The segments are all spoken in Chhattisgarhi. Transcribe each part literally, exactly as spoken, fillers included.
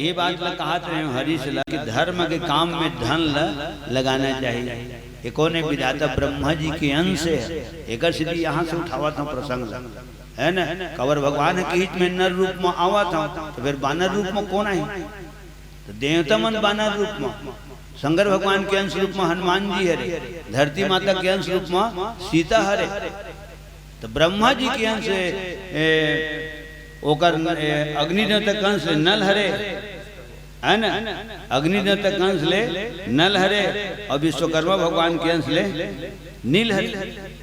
ये बात ला कहत रहे हूँ हरीश ला कि धर्म के काम में धन ला लगाना चाहिए। ये कोन हे? विधाता ब्रह्मा जी के अंश हे। एकर सेती यहाँ से उठावत हूँ प्रसंग ला, है ना? काबर भगवान के हित में नर रूप में आवत हूँ, तो फिर बानर रूप में कोन आही? तो देवता मन बानर रूप में, शंकर भगवान के अंश रूप में हनुमान जी हरे, धरती माता के अंश रूप में सीता हरे, तो ब्रह्मा जी के अंश, ए, ओकर, ए, अग्नि देवता के अंश ले नल हरे, है ना? अग्नि देवता के अंश ले नल हरे और विश्वकर्मा भगवान के अंश ले नील हरे।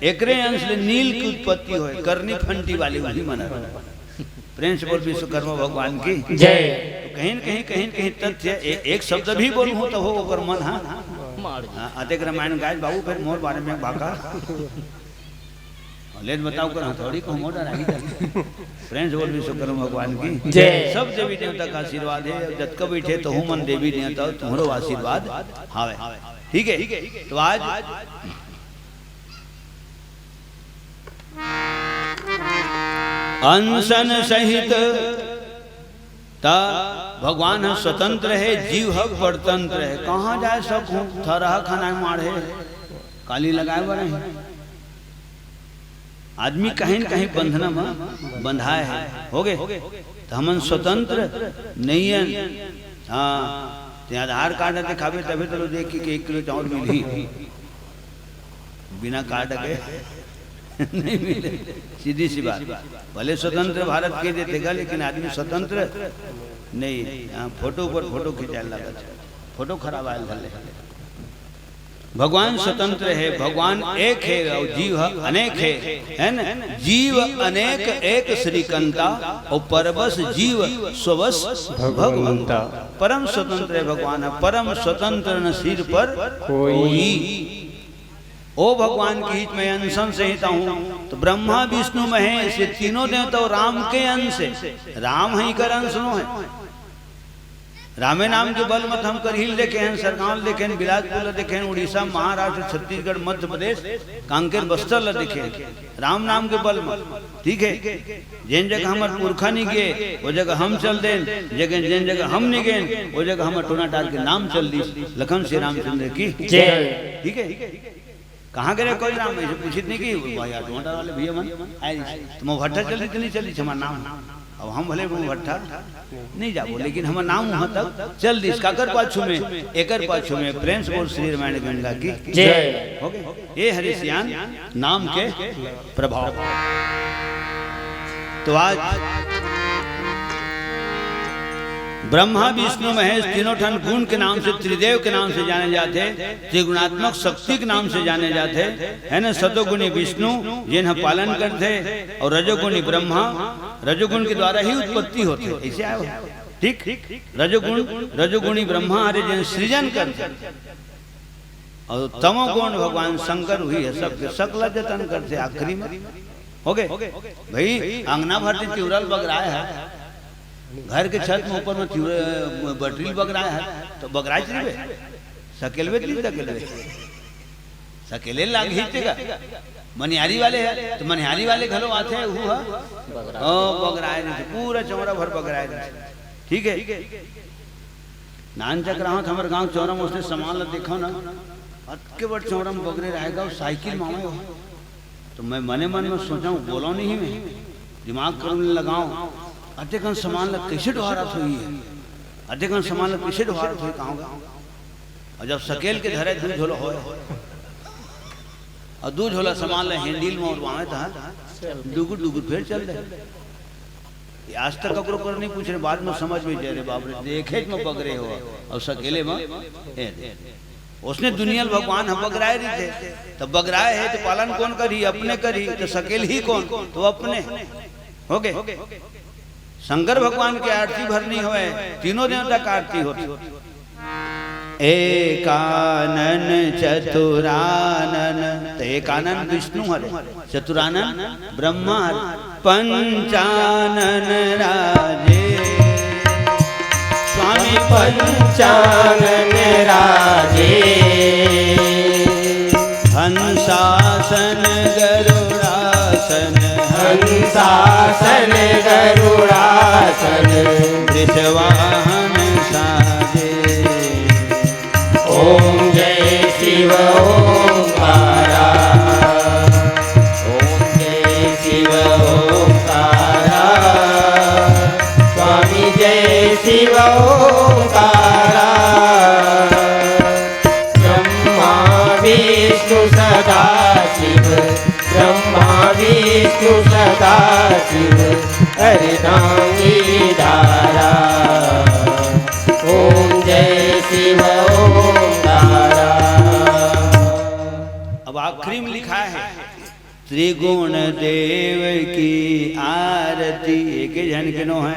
एकरे अंश ले नील की उत्पत्ति होय, करनी फंटी वाले वही मन हरे। प्रेम से बोल विश्वकर्मा भगवान की जय। तो कहीं न कहीं, कहीं न कहीं तथ्य ए-, एक शब्द भी बोलूँ तो हो ओकर मन, हाँ, मार दे। हाँ, अतेक रामायण गाय बाबू, फिर मोर बारे में भाका। लेट बताओ कर, हाँ, थोड़ी कहूँ मोटा नहीं था। प्रेम से बोल विश्वकर्मा भगवान की जय। सब देवी देवता का आशीर्वाद है, जतका बैठे तो हूँ मन देवी देवता तुम्हारो आशीर्वाद हावे। ठीक है, तो आज अंसन सहित त भगवान ह स्वतंत्र हे, जीव ह परतंत्र हे। कहाँ जाय सकहूँ? थरहा खाना माढ़े, काली लगाए बर हे। आदमी कहीं न कहीं बंधना म बंधाय हे। होगे? त हमन स्वतंत्र नइयन। हाँ, ते आधार कार्ड दिखाबे तभे तो लोग देख के एक किलो चाउर मिलही। बिना कार्ड के नहीं मिले, सीधी सी बात। भले स्वतंत्र भारत के देते गा, लेकिन आदमी स्वतंत्र नहीं। हाँ, फोटो पर फोटो खिंचाए लागत हे, फोटो खराब आयल धले। भगवान स्वतंत्र हे, भगवान एक हे और जीव ह अनेक हे, है ना? जीव अनेक एक श्रीकंता, और परबस जीव स्वबस भगवंता। परम स्वतंत्र हे भगवान ह, परम स्वतंत्र न सिर पर कोई। कोई। ओ भगवान के हित में अंसन सहित हूँ, तो ब्रह्मा विष्णु महेश ये तीनों देवता राम के अंश हे। राम ही कर अंश नो हे। रामे नाम के बल मत हम करहिल देखे हन, सरगांव देखे हन, बिलासपुर ल देखे हन, उड़ीसा, महाराष्ट्र, छत्तीसगढ़, मध्य प्रदेश, कांकेर, बस्तर ल देखे हन। राम नाम के बल मत, ठीक हे। जेन जगह हमर पुरखा नी गे, वो जगह हम चल देन, जगह, जेन जगह हम नी गेन, वो जगह हमर टोना टार के नाम चल दिस। लखन श्री रामचंद्र की जय। ठीक हे। कहाँ गे रे कोई राम? ऐसे पूछित नहीं कि भाई, टमाटर वाले भैया मन आए रहिस, तो मोर भट्ठा चल दिस, नहीं चल दिस, हमार नाम। अब हम भले मोर भट्ठा नहीं जाबो, लेकिन हमार नाम वहाँ तक चल दिस। काकर पाछू में, एकर पाछू में। प्रेम से बोल श्री रामायण गंगा की जय। होगे? ये हरे सियान नाम के प्रभाव। तो आज ब्रह्मा विष्णु महेश तीनों ठन गुण के नाम से, त्रिदेव के नाम से जाने जाते, त्रिगुणात्मक शक्ति के नाम से जाने जाते, है ना? सतोगुणी विष्णु जेन ह पालन करते, और रजोगुणी ब्रह्मा, रजोगुण के द्वारा ही उत्पत्ति होते, ऐसे आयो। ठीक, रजोगुण, रजोगुणी ब्रह्मा हरे जेन सृजन करते, और तमोगुण भगवान शंकर हुई है, सबके सकला जतन करते। आखिरी में होगे भाई, अंगना भर के तिउरा ल बगराय हे, घर के छत में ऊपर में तिउरा, बटरी ल बगराय हे, तो बगराय चलबे, सकेलबे त नहीं सकेलबे, सकेले लागही तेगा। मनिहारी वाले हे, तो मनिहारी वाले घलो आथे, वो ह, ओ, बगराय रहिथे, पूरा चौरा भर बगराय रहिथे। ठीक हे, नानचक रहंव त हमर गांव चौरा में ओसने समान ल देखंव ना, अतके बड़ चौरा में बगरे रहेगा, वो साइकिल मांगे हो। तो मैं मने मन में सोचंव, बोलंव नहीं मैं, दिमाग करने लगांव, अतेकन समान ल कइसे डोहारत होही, अतेकन समान ल कइसे डोहारत होही, कहांव। और जब सकेल के धरे दू झोला होय, और दू झोला समान ल handle में उड़वावे त डुगुर डुगुर फेर चल दे। ये आज तक ककरो कर नहीं पूछ रहे, बाद में समझ में जाय, "अरे बाप रे, देखे में बगरे हो और सकेले में ए दे।" ओसने दुनिया ल भगवान ह बगराय रहिथे, त बगराय हे त पालन कोन करही? अपने करही। त सकेलही कोन? तो अपने। होगे। शंकर भगवान के आरती भर नहीं होय, तीनों देवता का आरती होथे। एकानन चतुरानन, त एकानन विष्णु हरे, चतुरानन ब्रह्मा हरे, पंचानन राजे, स्वामी पंचानन राजे। हंसासन गरुड़ासन, हंसासन गरुड़ासन, वृषवाहन शिव अर्धांगी धारा, ओम जय शिव ओम धारा। अब आखिरी में लिखा है, त्रिगुण देव की आरती। एक ही झन के नो है,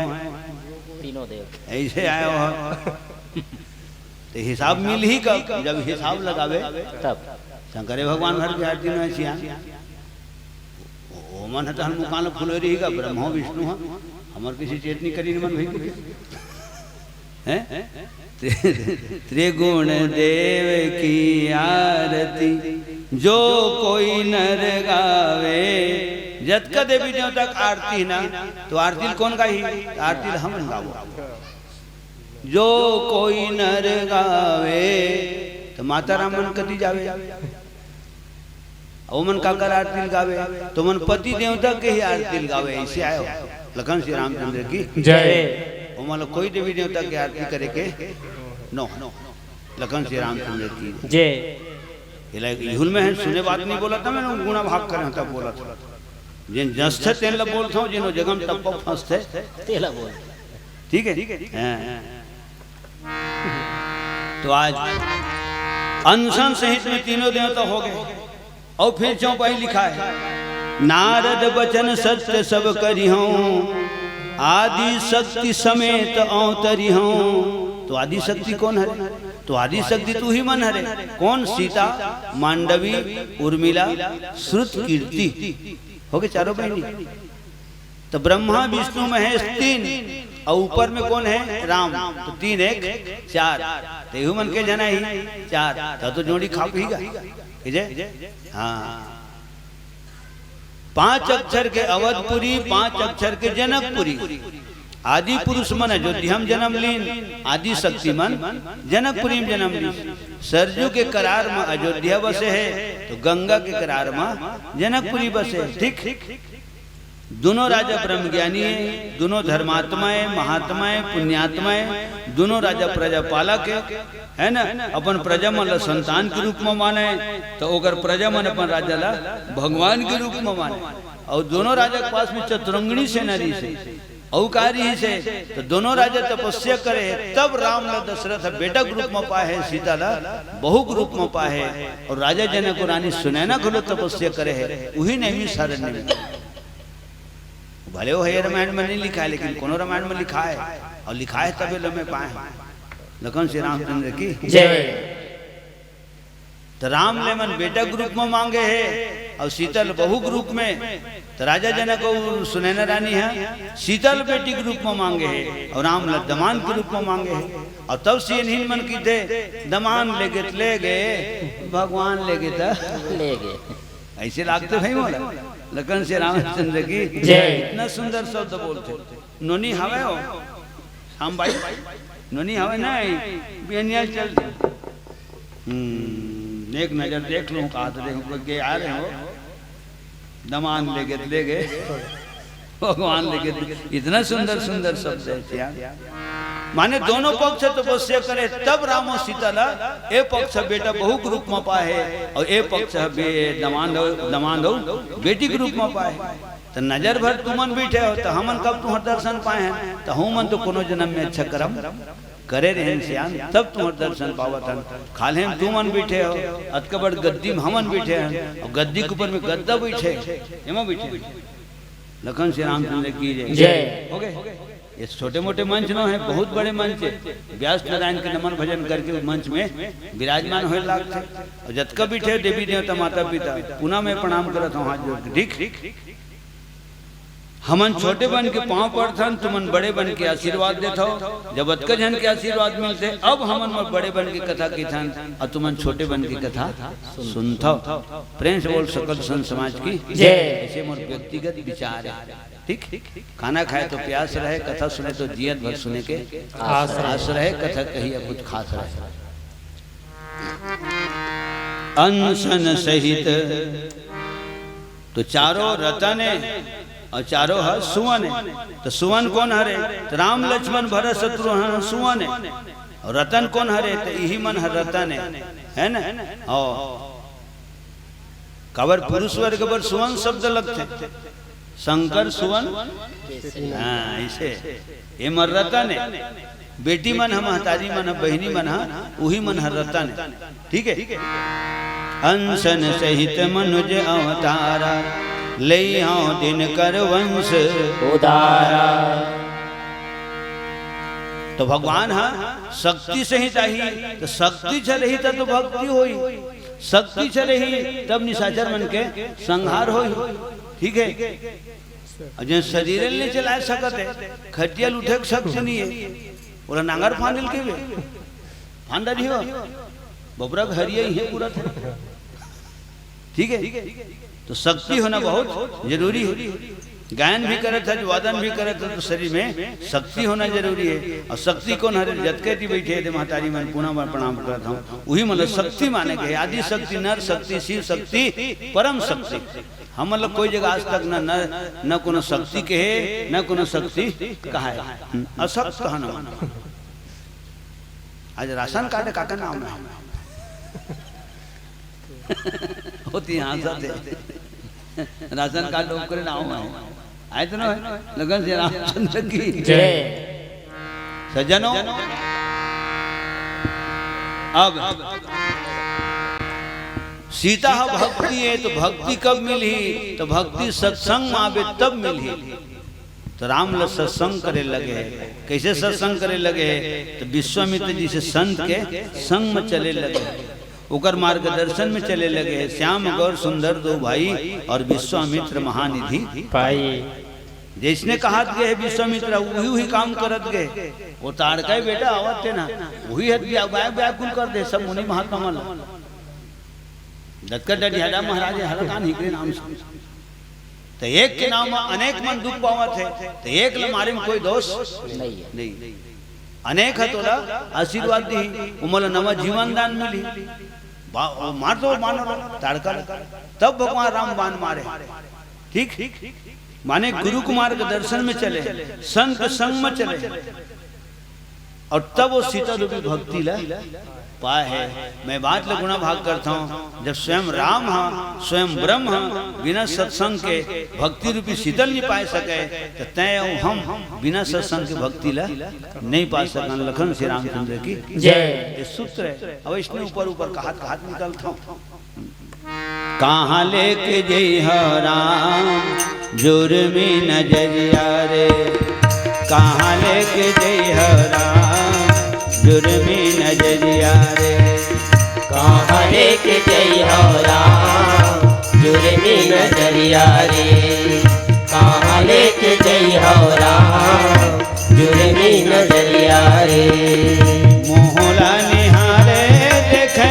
तीनों देव। ऐसे आयो हो। तो हिसाब मिल ही कब, जब हिसाब लगावे तब। शंकरे भगवान हर के आरती में सियान। ओ, ओ मन ह तहन मुकान फुलोरी का ब्रह्मा विष्णु ह, हमर किसी चेत नहीं करी मन भाई। हैं? त्रि-, त्रिगुण देव की आरती, जो कोई नर गावे। जतका देवी देवता के आरती ना, तो आरती ल कौन गाही? आरती ल हमन गावो। जो कोई नर गावे, तो माता राम मन कति जावे? ओमन काकर आरती ल गावे? तो मन पति देवता के ही आरती ल गावे, ऐसे आयो। लखन श्री रामचंद्र की जय। ओमन ल कोई देवी देवता के आरती करे के नो। लखन श्री रामचंद्र की जय। एला इहुल में है, सुने बात नहीं बोला था, मैंने गुणा भाग करे तब बोला था। जिन जस्थे तेन ला बोलता हूँ, जिन जगम टप्पा फंसथे। तेला बोल। ठीक है? हाँ। तो आज अनशन सहित में तीनों देवता हो गए। और फिर चौपाई लिखा है, नारद बचन सत्य सब करिहौं, आदि शक्ति समेत अवतरिहौं। तो आदि शक्ति कौन हरे? तो आदि शक्ति तू ही मन हरे। कौन? सीता, मांडवी, उर्मिला, श्रुत कीर्ति। हो गए चारों बहनी। तो ब्रह्मा, विष्णु, महेश तीन, और ऊपर में कौन है? राम। तो तीन एक चार, तो एहू मन के जना ही चार, तो, तो जोड़ी खाप ही गा। कीजे? हाँ। पांच अक्षर के अवधपुरी, पांच अक्षर के जनकपुरी। आदि पुरुष मन अयोध्या में जन्म लीन, आदि शक्ति मन जनकपुरी में जन्म लीन। सरजू के करार में अयोध्या बसे है, तो गंगा के करार में जनकपुरी बसे है। ठीक, दोनों राजा ब्रह्मज्ञानी है, दोनों धर्मात्मा है, महात्मा है, पुण्यात्मा है, दोनों राजा प्रजा पालक है, है ना? अपन प्रजा मन ला संतान के रूप में माने, तो ओकर प्रजा मन अपन राजा ला भगवान के रूप में माने। और दोनों राजा के पास में चतुरंगिणी सेना रहिसे, और का रहिसे, तो दोनों राजा तपस्या करे है, तब राम ला दशरथ बेटा के रूप में पाए है, सीता ला बहू के रूप में पाए है, और राजा जनक और रानी सुनैना घलो तपस्या करे है, वही नैमिषारण्य में। भले वो हे रामायण में नहीं लिखा है, लेकिन कोनो रामायण में लिखा है, और लिखा है तबे लो में पाए हैं। लखन श्री रामचंद्र की जय। तो राम ले मन बेटा के रूप में मांगे है, और सीता ल बहू के रूप में, तो राजा जनक और सुनैना रानी है, सीता ल बेटी के रूप में मांगे है, और राम ल दमान के रूप में मांगे है। और तब से इन्हीं मन की दे, दमान लेगे त लेगे, भगवान लेगे त लेगे। ऐसे लागते भाई मोला। लखन श्री रामचंद्र की जय। इतना सुंदर शब्द बोलते। नोनी हवे हो? श्याम भाई, नोनी हवे नहीं? बिहनिया चल। हम्म, एक नजर देख लूं, कहा तो देखो, कोई के आ रहे हो? दमान लेगे त लेगे, भगवान लेगे त, इतना सुंदर सुंदर शब्द है यार। माने दोनों पक्ष तपस्या करे, तब राम और सीता ला ए पक्ष बेटा बहू के रूप में पाए, और ए पक्ष बे-, दमांद, दमांद बेटी के रूप में पाए। तो नजर भर तुमन बैठे हो, तो हमन कब तुम्हार दर्शन पाए हैं? तो हमन तो कोनो जन्म में अच्छा कर्म करे रहेन सियान, तब तुम्हार दर्शन पावत हन। खाल्हे में तुमन बैठे हो, अतका बड़ गद्दी में हमन बैठे हैं, और गद्दी के ऊपर में गद्दा बैठे, एमा बैठे। लखन श्री रामचंद्र की जय। जय। हो गए? ये छोटे मोटे मंच नो है, बहुत बड़े मंच है। व्यास नारायण के नमन भजन करके उस मंच में विराजमान होए लागथे। और जतका बैठे देवी देवता, माता पिता, पुनः मैं प्रणाम करत हूँ हाथ जोड़ के। ठीक, हमन छोटे बन के पांव पड़थन, तुमन बड़े बन के आशीर्वाद देथव। जब अतका झन के आशीर्वाद मिलथे, अब हमन मन बड़े बन के कथा कहिथन, और तुमन छोटे बन के कथा सुनथव। प्रेम से बोल सकल संत समाज की जय। ऐसे मोर व्यक्तिगत विचार है। ठीक, खाना खाए तो प्यास रहे, कथा सुने तो जियत भर सुने के आस रहे। आस रहे, कथा कही या कुछ खास रहे। अनशन सहित तो चारों रतन है और चारों ह सुवन है। तो सुवन कौन हरे? तो राम लक्ष्मण भरत शत्रुघ्न सुवन है, और रतन कौन हरे? तो इही मन ह रतन है, है ना? और काबर पुरुष वर्ग बर सुवन शब्द लगथे। शंकर सुवन, हाँ, इसे ये मन रतन हे। बेटी मन ह, महतारी मन ह, बहिनी मन ह, उही मन ह रतन हे। ठीक हे। अंसन सहित मनुज अवतारा, लेई हौं दिनकर वंश उदारा। तो भगवान ह शक्ति सहित आही, तो शक्ति चलही तब तो भक्ति होही, शक्ति चलही तब निशाचर मन के संहार होही। ठीक हे। अउ जेन शरीर ल नइ चलाय सकत हे, खटिया ल उठे के शक्ति नइ हे, ओला नांगर फांद ल कहिबे, फांद डारही हो, बबरा के हरिया इहे पूरत हे। ठीक हे, तो शक्ति होना बहुत जरूरी हे। गायन भी करत हस, वादन भी करत हस, तो शरीर में शक्ति होना जरूरी हे। अउ शक्ति कोन हरे? जतके जी बइठे हे, महतारी मन पूना बार प्रणाम करत हौं, उही मन ल शक्ति माने गे हे। आदि शक्ति, नर शक्ति, शिव शक्ति, परम शक्ति। हमन ल कोई जगह आज तक न नर, न कोनो शक्ति कहे, न कोनो शक्ति कहाय। अशक्त हन हमन। आज राशन कार्ड काकर नाम हे? होती हाँसत हे। राशन कार्ड ओकरे नाम हे। आय तो न होय? लगन से रामचंद्र की जय। सज्जनों, अब सीता ह भक्ति हे, तो भक्ति कब मिलही? तो भक्ति सत्संग म आबे तब मिलही। तो राम ल सत्संग करे लगे हे। कइसे सत्संग करे लगे हे? तो विश्वामित्र जइसे संत के संग म चले लगे हे, ओकर मार्गदर्शन म चले लगे हे। श्याम गौर सुंदर दो भाई, अउ विश्वामित्र महानिधि पाई। जइसने कहत गे हे विश्वामित्र, उही उही काम करत गे। ओ ताड़का बेटा आवत हे ना, उही हत ब्या-, ब्या-, ब्याकुल कर दे सब मुनि महात्मा मन ल। दतका डडियादा महाराज हला कान हिकरे नाम से। त एक के नाम म अनेक मन दुख पावत हे, त एक ल मारे म कोई दोष नइ हे। नइ। अनेक ह तोला आशीर्वाद दिही, ओमन ल नवा जीवन दान मिलही। बा-, ओ मार दो मानो ताड़का ल। तब भगवान राम बाण मारे। ठीक? माने गुरु के मार्गदर्शन म चले, संत के संग म चले। अउ तब ओ सीता रूपी भक्ति ल पाए हे। मैं बात ल गुणा भाग करत हौं, जब स्वयं राम ह, स्वयं ब्रह्म ह, बिना सत्संग के भक्ति रूपी सीता ल नइ पाए सके, त तैं अउ हम बिना सत्संग के भक्ति ल नइ पा सकन। लखन श्री रामचंद्र की जय। ये सूत्र हे। अब इसने ऊपर ऊपर कहत कहत निकलत हौं। कहाँ लेके जइहौ राम जुर्मी नजरिया रे, कहाँ लेके जइहौ राम जुर्मी नजरिया रे। कहाँ लेके जइहौ राम जुर्मी नजरिया रे, कहाँ लेके जइहौ राम जुर्मी नजरिया रे। मोहला निहारे देखे।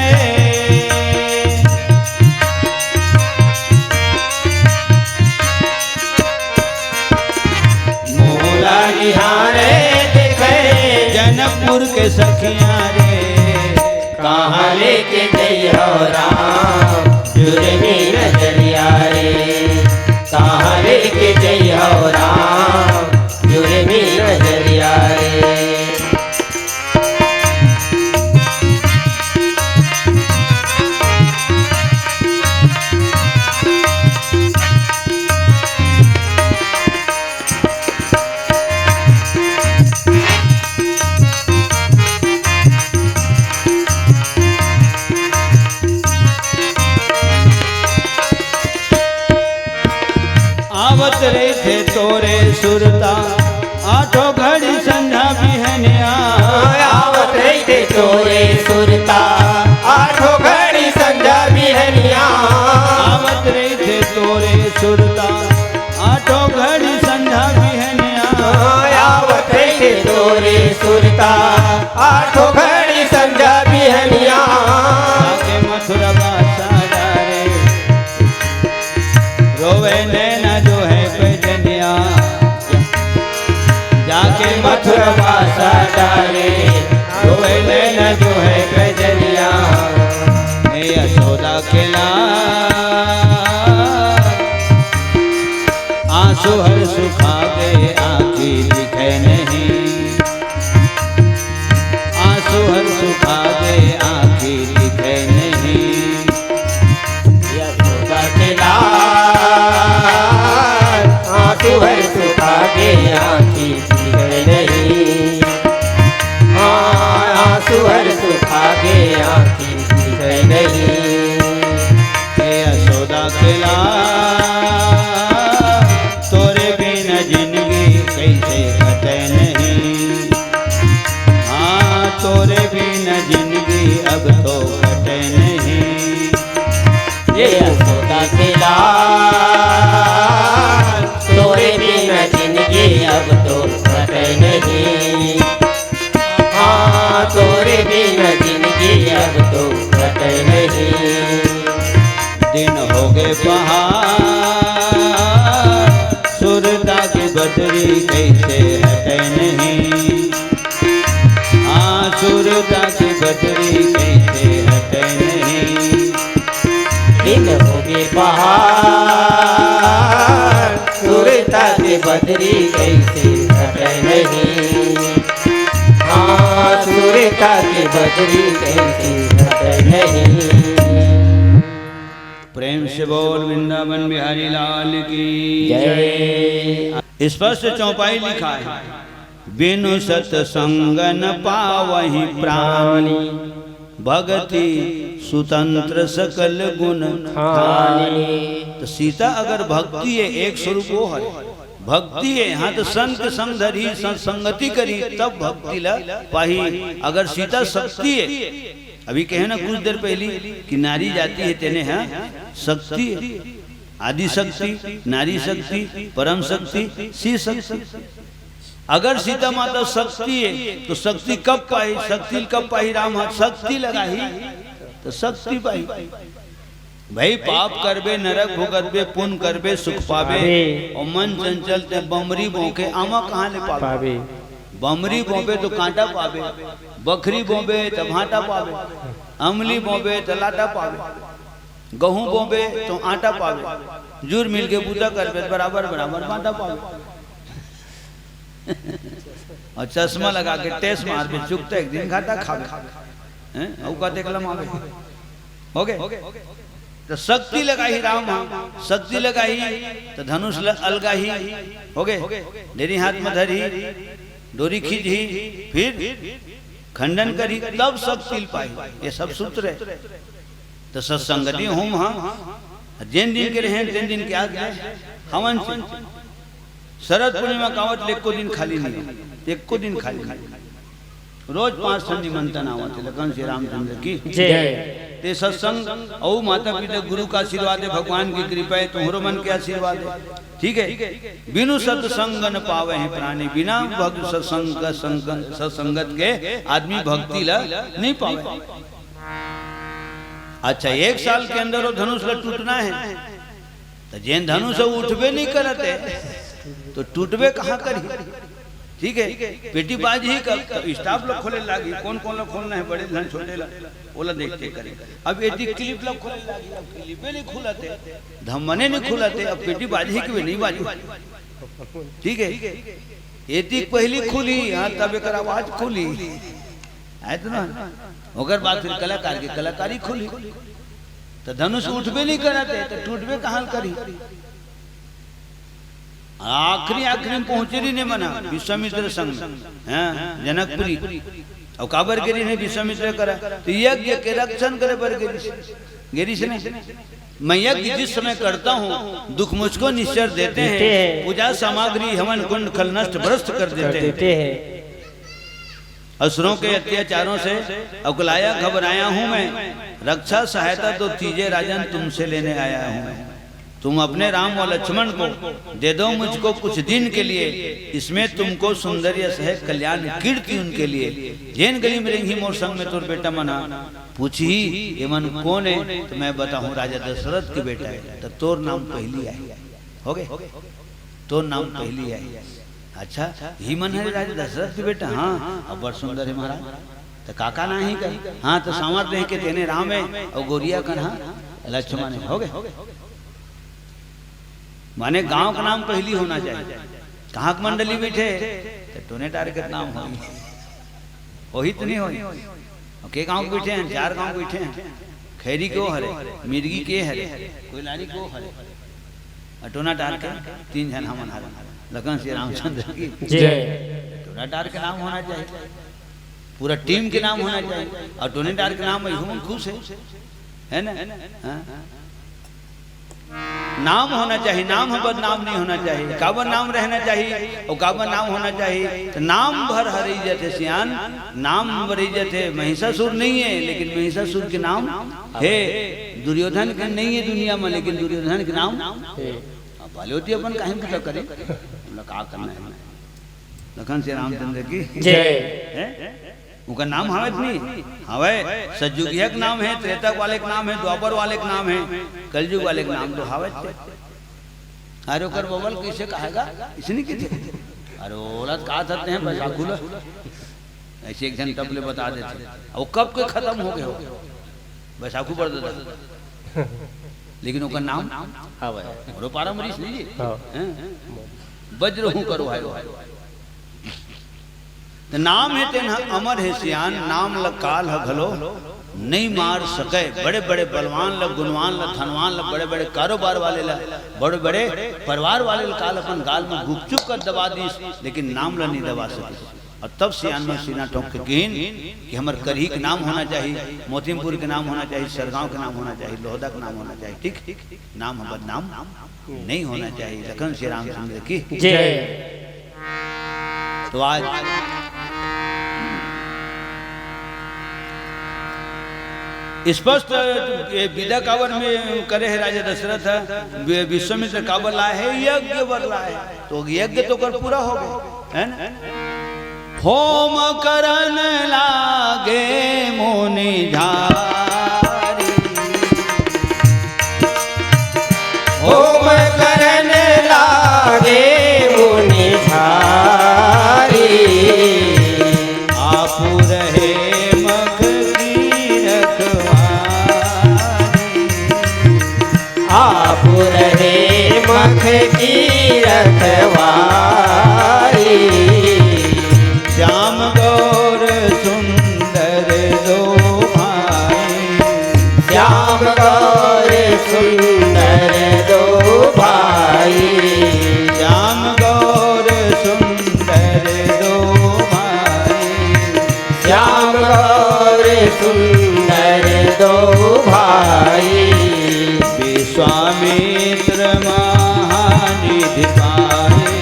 मोहला निहारे देखे जनकपुर के सखिया रे। कहाँ लेके जइहौ राम जुर्मी नजरिया रे, कहाँ लेके जइहौ राम जुर्मी नजरिया रे। आवत रहिथे तोरे सुरता, आठों घड़ी संझा बिहनिया। आवत रहिथे तोरे सुरता, आठों घड़ी संझा बिहनिया। आवत रहिथे तोरे सुरता, आठों घड़ी संझा बिहनिया। आवत रहिथे तोरे सुरता, आठों घड़ी संझा बिहनिया। आके मथुरा बासा डारे, रोवे नैना जो है पैजनिया। जाके मथुरा बासा डारे, रोवे नैना जो है पैजनिया। हे यशोदा के लाल, आंसू हर सुखा गए, आंखी दिखे नहीं। आंसू हर सुखा गए, आंखी दिखे नहीं। यशोदा के लाल, कइसे कटे नहीं। हाँ, तोरे बिन जिंदगी अब तो कटे नहीं। ये यशोदा के लाल, तोरे बिन जिंदगी अब तो कटे नहीं। हाँ, तोरे बिन जिंदगी अब तो कटे नहीं। दिन हो गए पहाड़, सुरता की बदरी कइसे हटे नहीं। हाँ, सुरता की बदरी कइसे हटे नहीं। दिन हो गए पहाड़, सुरता की बदरी कइसे हटे नहीं। हाँ, सुरता की बदरी कइसे हटे नहीं। प्रेम से बोल वृंदावन बिहारी लाल की जय। स्पष्ट चौपाई लिखा है, बिनु सत्संग न पावहि प्राणी, भगति सुतंत्र सकल गुण खानी। तो सीता अगर भक्ति है, एक स्वरूप वो है, भक्ति है, हाँ, तो संत संग धरी, सत्संगति करी, तब भक्ति ला पाही। अगर सीता शक्ति है, अभी कहे ना कुछ देर पहली कि नारी जाति हे तेने ह शक्ति हे, आदि शक्ति, नारी शक्ति, परम शक्ति, शिव शक्ति। अगर सीता माता शक्ति हे तो शक्ति कब पाही? शक्ति कब पाही? राम ह शक्ति लगाही तो शक्ति पाही। भाई, पाप करबे नरक भुगतबे, पुण्य करबे सुख पाबे। पाबे। अउ मन चंचल ते बमरी बोंके आमा कहाँ ले पाबे? पाबे। बमरी बोंबे तो कांटा पाबे, बखरी बोंबे तो भांटा पाबे, अमली बोंबे तो लाटा पाबे, गहूं बोंबे तो आटा पाबे, जुर मिल के बूता करबे तो बराबर बराबर बांटा पाबे। अउ चश्मा लगा के टेस मारबे, चुकता एक दिन घाटा खाबे। हैं? अउ का देखला माबे? होगे? तो शक्ति लगाही राम ह, शक्ति लगाही तो धनुष ल-, अलगाही। होगे? डेरी हाथ में धरही, डोरी खींचही, फिर खंडन करही, तब शक्ति ल पाही। ये सब सूत्र हे। तो सत्संगति होम ह, जेन दिन के रहें, तेन दिन के आज ले हवन चिंतन। शरद पूर्णिमा कावत ले एको दिन खाली नहीं हो, एको दिन खाली नहीं। रोज पांच ठन निमंत्रण आवत हे। लखन श्री रामचंद्र की जय। ते सत्संग अउ माता पिता गुरु का आशीर्वाद हे, भगवान की कृपा हे, तुम्हरो मन के आशीर्वाद हे। ठीक हे, बिनु सत्संग न पावहि प्राणी, बिना भक्त सत्संग, संग-, सत्संगत के आदमी भक्ति ला नहीं पावे। अच्छा, एक साल के अंदर वो धनुष ला टूटना हे, तो जेन धनुष ह उठबे नहीं करत हे, तो टूटबे कहाँ करही? ठीक हे, पेटी बाजही कब? तो staff लोग खोले लागी, कौन कौन ला खोलना हे, बड़े ला, छोटे ला, ओला देखते करे। अब एती clip ला खोले लागी, अब clip नहीं खुलत हे, धमने नहीं खुलत हे, अब पेटी बाजही कि नहीं बाजही? ठीक हे, एती पहली खुली, हाँ, तब एकर आवाज खुली। आए तो ना, ओकर बाद फिर कलाकार के कलाकारी खुली। तो धनुष उठबे नहीं करत हे, तो टूटबे कहाँ करही? आखिरी, आखिरी में पहुंचे रहिन हे मन ह, विश्वामित्र संग में, हाँ, जनकपुरी। अउ काबर गे रहिन हे विश्वामित्र करा? तो यज्ञ के रक्षण करे बर गे रहिस, गे रहिस ना। मैं यज्ञ जिस समय करता हूँ, दुख मुझको निश्चर देते हैं। पूजा सामग्री हवन कुंड खल नष्ट भ्रष्ट कर देते हैं। असुरों के अत्याचारों से अकुलाया घबराया हूँ मैं, रक्षा सहायता तो कीजिए राजन, तुमसे लेने आया हूँ मैं। तुम अपने राम व लक्ष्मण को दे दो मुझको कुछ दिन के लिए, इसमें तुमको सुंदर यश है, कल्याण कीर्ति उनके लिए। जेन गली में रेंगही मोर संग में तोर बेटा मन ह, पूछही, "एमन कोन हे?" तो मैं बताहूँ, "राजा दशरथ के बेटा हे।" तो तोर नाम पहली आही। होगे? तोर नाम पहली आही। "अच्छा, ही मन हरे राजा दशरथ के बेटा?" "हाँ।" "अब्बड़ सुंदर हे महाराज।" "त काका नाम ही का?" "हाँ, त सांवर देह के तेने राम हे अउ गोरिया कन हा लक्ष्मण हे।" होगे? माने गांव का नाम पहली होना चाहिए। कहाँ के मंडली बैठे, त टोने टार के नाम होही। होही त नहीं होही? अउ के गांव के बैठे हे? चार गांव के बैठे हे। खैरी के ओ हरे, मिर्गी के हरे, कोइलारी के ओ हरे, अउ टोना टार के तीन झन हमन हरे। लखन श्री रामचंद्र की जय। टोना टार के नाम होना चाहिए, पूरा team के नाम होना चाहिए। अउ टोने टार के नाम में हमन खुश हे, हे ना? हाँ? नाम होना चाहिए, नाम ह बदनाम नहीं होना चाहिए। काबर नाम रहना चाहिए अउ काबर नाम होना चाहिए? तो नाम भर हरई जथे सियान, नाम भरई जथे। महिषासुर नहीं है, लेकिन महिषासुर के नाम है। दुर्योधन के नहीं है दुनिया में, लेकिन दुर्योधन के नाम है। अब भले होती अपन काहे पूजा करे, मतलब का करना है? लखन सियान रामचंद्र की जय। है? उनका नाम हावत नहीं हावय। सतयुगिया के नाम है, त्रेता वाले के नाम है, द्वापर वाले के नाम है, कलयुग वाले के नाम तो हावत है। अरे ओकर बबल कैसे कहेगा? इसने की थे। अरे ओला तो कहा थते हैं बैसाखू ला। ऐसे एक जन टप ले बता देथे। अउ कब के खत्म हो गए हो बैसाखू बर दादा। लेकिन ओकर नाम हावय। मोरो पारा मरीस नहीं जी। हाँ। हैं? बज्र हूँ करो भाई। त नाम हे तेन ह अमर हे सियान, नाम ल काल ह घलो नइ मार सकय। बड़े-बड़े बलवान ल, गुणवान ल, धनवान ल, बड़े-बड़े कारोबार वाले ल, बड़े-बड़े परिवार वाले ल काल अपन गाल म गुपचुप कर दबा दिस, लेकिन नाम ल नइ दबा सकिस। अउ तब सियान मन सीना ठोंक के किहिन कि हमर करही के नाम होना चाही, मोतिमपुर के नाम होना चाही, सरगांव के नाम होना चाही, लोहदा के नाम होना चाही, ठीक? नाम ह बदनाम नइ होना चाही। लखन सियान रामचंद्र की जय। तो आज स्पष्ट ये विदा काबर में करे हे राजा दशरथ, वि-, विश्वामित्र काबर लाए हे, यज्ञ बर लाए हे। तो यज्ञ तो कर पूरा हो गए, है ना? होम करन लागे मुनि झारी। होम करन लागे मुनि झारी। आपु रहे मख की रखवारी। आपु रहे मख की रखवारी। श्याम गौर सुंदर दो भाई। श्याम गौर सुंदर दो भाई। श्याम गौर सुंदर दो भाई। श्याम गौर सुंदर दो भाई। विश्वामित्र महानिधि पाए।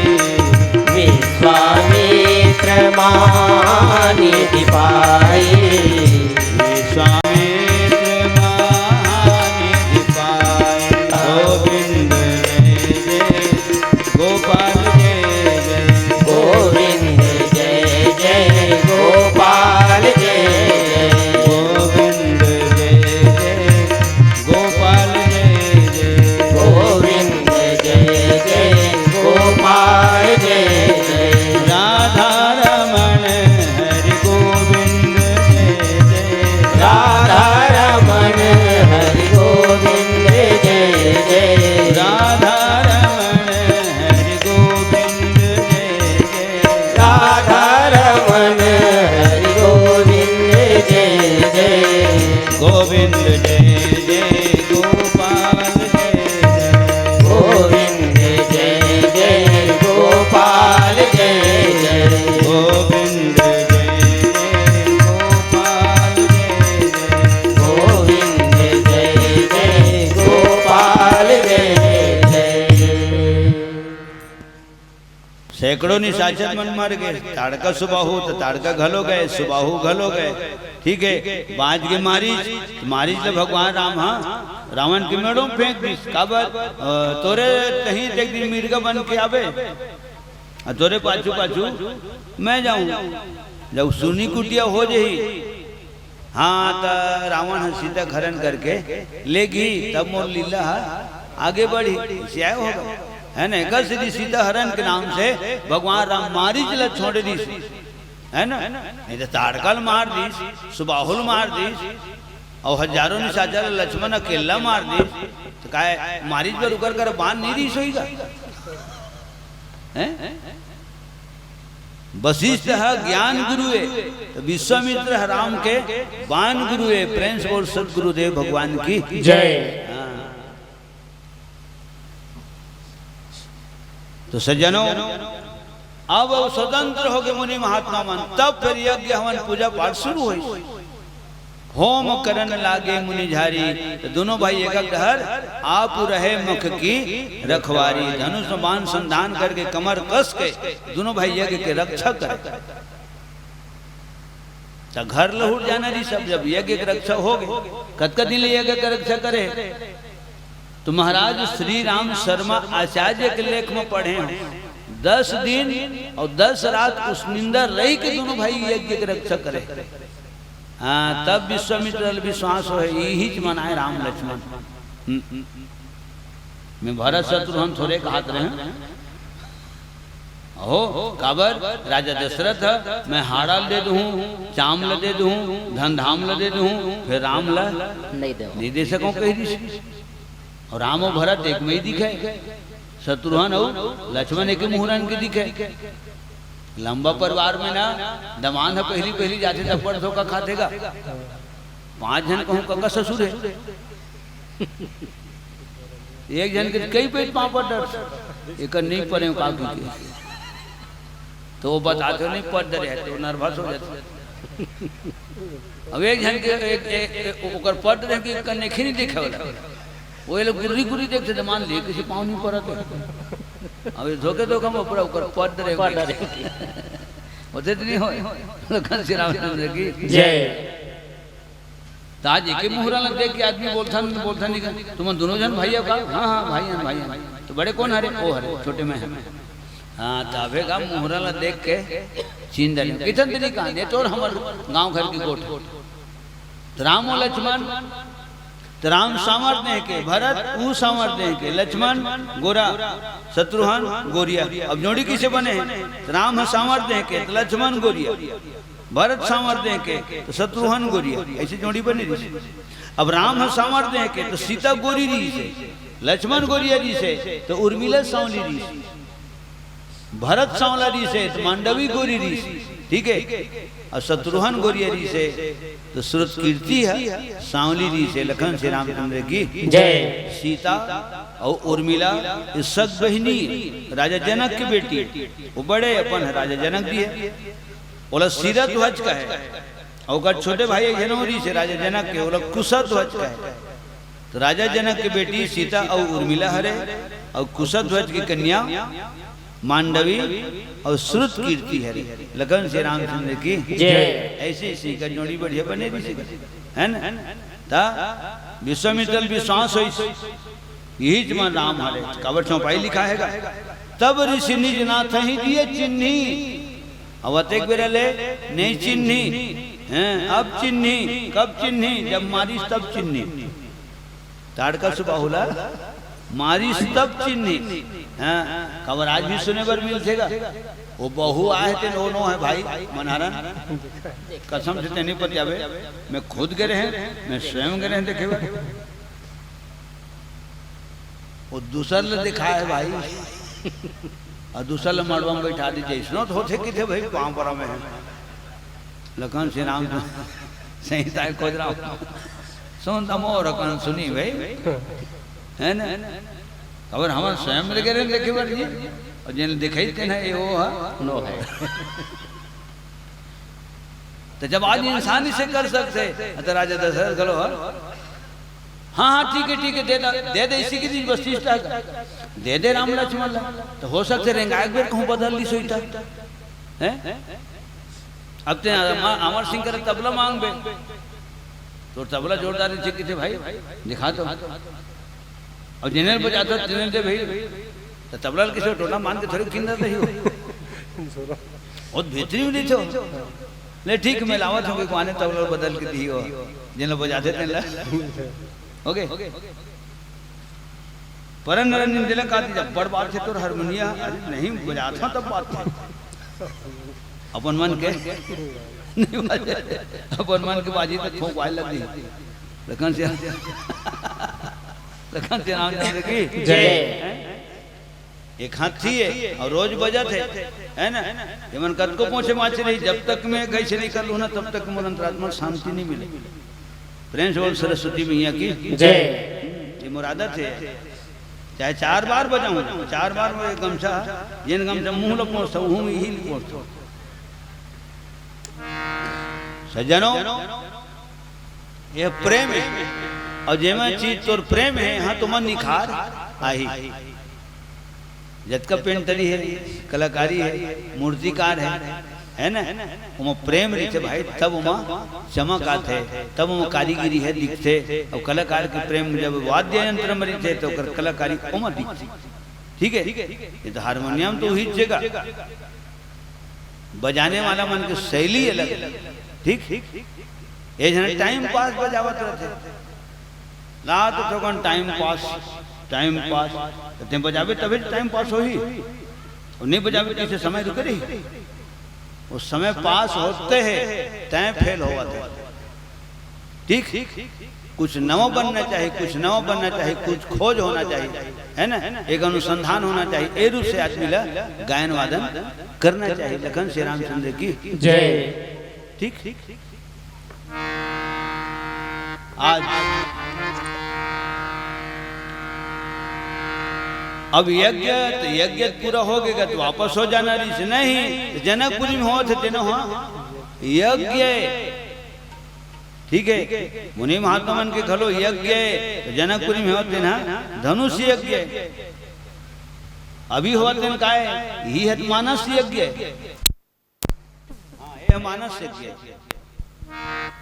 विश्वामित्र महानिधि पाए। विश्वामित्र महानिधि पाए। गोविंद जय जय गोपाल जय जय। गोविंद जय जय गोपाल जय जय। गोविंद जय जय गोपाल जय जय। गोविंद जय जय गोपाल जय जय। राधा रमण हरि गोविंद जय जय। राधा रमण हरि गोविंद जय जय। राधा रमण हरि गोविंद जय जय। राधा रमण हरि गोविंद जय जय। गोविंद जय जय गोपाल जय जय। गोविंद जय जय गोपाल जय जय। गोविंद जय जय गोपाल जय जय। गोविंद जय जय गोपाल जय जय। सैकड़ों निशाचर मन मर गए, ताड़का सुबाहु, तो ताड़का घलो गए, सुबाहु घलो गए, ठीक है। बाँच गे मारीच, मारीच ल भगवान राम ह रावण के मेड़ो म फेंक दिस। काबर? अ, तोरे तहीं ते एक दिन मिर्गा बन के आबे, अ, तोरे पाछू पाछू मैं जाहूँ। जब सुनी कुटिया हो जही, हाँ, त रावण ह सीता के हरण करके लेगही, तब मोर लीला ह आगे बढ़ही, सियाय होगा, है ना? एकर सेती सीता हरण के नाम से भगवान राम मारीच ल छोड़ दिस, है ना? नहीं त ताड़का ल मार दिस, सुबाहु ल मार दिस, अउ हजारों निशाचर ल लक्ष्मण अकेला मार दिस, त काय मारीच बर उकर कर बान नहीं रिहिस होही का? हैं? वशिष्ठ ह ज्ञान गुरु ए, त विश्वामित्र ह राम के बान गुरु ए। प्रेम से बोल सतगुरुदेव भगवान की जय। हाँ। तो सज्जनों, अब स्वतंत्र हो गे मुनि महात्मा मन, तब फिर यज्ञ हवन पूजा पाठ शुरू होइस। होम करन लागे मुनि झारी, त दुनों भाई एक, एक डहर, आप रहे मुख की रखवारी। धनुष बाण संधान करके कमर कस के दुनों भाई यज्ञ के रक्षा करे। त घर लहुट जाना जी सब, जब यज्ञ के रक्षा हो गे, कतका दिन ले यज्ञ के रक्षा करे? तो महाराज श्री राम शर्मा आचार्य के लेख में पढ़े हंव, दस दिन अउ दस रात उस निंदा रही के दुनों भाई यज्ञ के रक्षा करे। हाँ, तब विश्वामित्र ल विश्वास होय, इहीच मन आय राम लक्ष्मण। हम्म। मैं भरत शत्रुघ्न थोरे कहत रहेंव। हो, काबर? राजा दशरथ ह, मैं हाड़ा ल दे दूहूं, चाम ल दे दूहूं, धन धाम ल दे दूहूं, फेर राम ल नइ देवंव। नइ दे सकंव कहि दिस। अउ राम अउ भरत एक में ही दिखे, शत्रुघ्न अउ लक्ष्मण एके मुहूरन के दिखे। लंबा परिवार में ना, दमांद ह पहिली पहिली जाथे त बड़ धोखा खाथे गा। पांच झन कहूं कका ससुर हे। एक झन के कई पइत पांव पड़ डरथे, एकर नइ परेंव का कहिके। तो वो बताथे, "नइ पड़ डरे हे," तो nervous हो जाथे। अब एक झन के, एक, एक, एक, ओकर पड़ डरे हे कि एकर नइखे नइ देखे वाला। वो ये लोग गुर्री गुर्री देखथे, "दमांद ले कइसे पांव नइ परत हे।" अब ये धोखे धोखा में पूरा ओकर पड़ डरे हे। पड़ डरे हे। होथे त नइ होय। लखन श्री रामचंद्र की जय। त आज एके मुहूरा ल देख के आदमी बोलथन, बोलथन नइ का, "तुमन दुनों झन भाई हव का?" "हाँ, हाँ, भाई हन, भाई हन।" "त बड़े कोन हरे?" "ओ हरे, छोटे मैं हंव।" हाँ, त अभे का मुहूरा ल देख के चिन्ह डरे। कितन तरीका, ये तोर हमर गांव घर के गोठ। त राम अउ लक्ष्मण, त राम सांवर देह के, भरत ऊ सांवर देह के, लक्ष्मण गोरा, शत्रुघ्न गोरिया। अब जोड़ी कइसे बने हे? त राम ह सांवर देह के, त लक्ष्मण गोरिया। भरत सांवर देह के, त शत्रुघ्न गोरिया, अइसे जोड़ी बने रिहिस। अब राम ह सांवर देह के, त सीता गोरी रिहिस हे, लक्ष्मण गोरिया रिहिस हे, त उर्मिला सांवली रिहिस हे। भरत सांवला रिहिस हे, त मांडवी गोरी रिहिस हे, ठीक हे, अउ शत्रुघ्न गोरिया रिहिस हे, त श्रुत कीर्ति ह सांवली रिहिस हे। लखन श्री रामचंद्र की जय। सीता अउ उर्मिला ये सग बहिनी, राजा जनक के बेटी, वो बड़े अपन ह राजा जनक जी हे। ओला सीरध्वज कहे, अउ ओकर छोटे भाई एक झन अउ रिहिस हे राजा जनक के, ओला कुशध्वज कहे। त राजा जनक के बेटी सीता अउ उर्मिला हरे, अउ कुशध्वज की कन्या मांडवी अउ श्रुत कीर्ति हरे। लखन श्री रामचंद्र की जय। अइसे, अइसे का जोड़ी बढ़िया बने रिहिस हे, हे ना? त विश्वामित्र ल विश्वास होइस, इहीच मन राम हरे, काबर चौपाई लिखाय हे गा। तब ऋषि निज नाथहि दिए चिन्हि। अब अतेक बेरा ले नइ चिन्ही, हैं, अब चिन्ही, कब चिन्ही? जब मारिस तब चिन्ही। ताड़का सुबह होला, मारिस तब चिन्ही। हैं, काबर आज भी सुने बर मिलथे गा। वो बहू आय हे, तेन ओ नो हे भाई, मनहरन। कसम से तेन नइ पतियाबे, मैं खुद गे रहेंव, मैं स्वयं गे रहेंव देखे बर। वो दूसर ल देखाय हे भाई, अउ दूसर ल मड़वा में बइठा दिस, अइसनो तो होथे कहिथे भाई, पांव परा में हे। लखन श्री राम तो सही ताय खोज रहा हूँ। सुन त मोर कन सुनी भाई, हे ना? काबर हमन स्वयं ल गे रहेन देखे बर जी, अउ जेन ल देखाइस तेन ह, ये वो ह। नो हे। त जब आज इंसान अइसे कर सकथे, त राजा दशरथ घलो ह। हाँ, हाँ, ठीक हे, ठीक हे, दे दा, दे दे, इसी की चीज वशिष्ठ हे। दे दे राम लक्ष्मण ला। त हो सकथे रेंगाय के बेर कहूँ बदल लिस होही त। हैं? अब तें अमर, अमर सिंह करा तबला मांगबे। तोर तबला जोरदार हे, कहिथे भाई, दिखा तो। अउ जेने ल बजाथस, तेने ल दे भाई। त तबला ल कइसे टोना मान के थोरे किन रही हो। बहुत बेहतरीन रहिथे। ले ठीक, मैं लावत हूँ, कोई आने तबला बदल के दिही हो, जेन ल बजाथे तेन ल। OK। परन रन निंदेला का दीजा, बड़ बात हे तोर हारमोनिया, अरे नहीं बजाथंव तब बात हे। अपन मन के, नहीं बाजे, अपन मन के बाजी त ठोंकवाय लग गई। लखन श्री, लखन श्री रामचंद्र की जय। एक हाथी हे अउ रोज बजत हे, हे ना? ये मन कतको पोछे माछे रही, जब तक मैं कइसे नइ कर लूँ ना, तब तक मोर अंतरात्मा ल शांति नइ मिले। प्रेम से बोल सरस्वती मैया की जय। ये मोर आदत हे, चाहे चार बार बजाऊं, चार बार वो गमछा, जेन गमछा मुंह ल पोंछथंव, उहू में इही ल पोंछथंव। सज्जनों, ये प्रेम हे। अउ जेमा चीज तोर प्रेम हे, हाँ, तो मन निखार आही। जतका पेंटरी हे, कलाकारी हे, मूर्तिकार हे, हे ना? ओमा प्रेम रहिथे भाई, तब ओमा चमक आथे, तब ओमा कारीगरी हे, दिखथे। अउ कलाकार के प्रेम जब वाद्य यंत्र म रहिथे, तो ओकर कलाकारी ओमा दिखथे। ठीक हे? ये तो हारमोनियम तो उही जगह, बजाने वाला मन के शैली अलग हे। ठीक? ये झन टाइम पास बजावत रहिथे। ला तो थोकन टाइम पास, टाइम पास। तो तें बजाबे तभे टाइम पास होही। अउ नइ बजाबे, कइसे समय रुके रही? वो समय पास होते हे, तैं फेल होवत हे। ठीक? कुछ नवा बनना चाहिए, कुछ नवा बनना चाहिए, कुछ खोज होना चाहिए, हे ना? एक अनुसंधान होना चाहिए। ए रूप से आदमी ला गायन वादन करना चाहिए। लखन श्री रामचंद्र की जय। ठीक? आज अब यज्ञ, तो यज्ञ पूरा हो गया, तो वापस हो जाना रहिस नहीं, तो जनकपुरी में होवत हे तेनो हा यज्ञ। ठीक हे, मुनि महात्मा मन के घलो यज्ञ हे, तो जनकपुरी में होवत हे ना धनुष यज्ञ। अभी होवत हे ना काय, इही हे मानस यज्ञ। हाँ, ये मानस यज्ञ।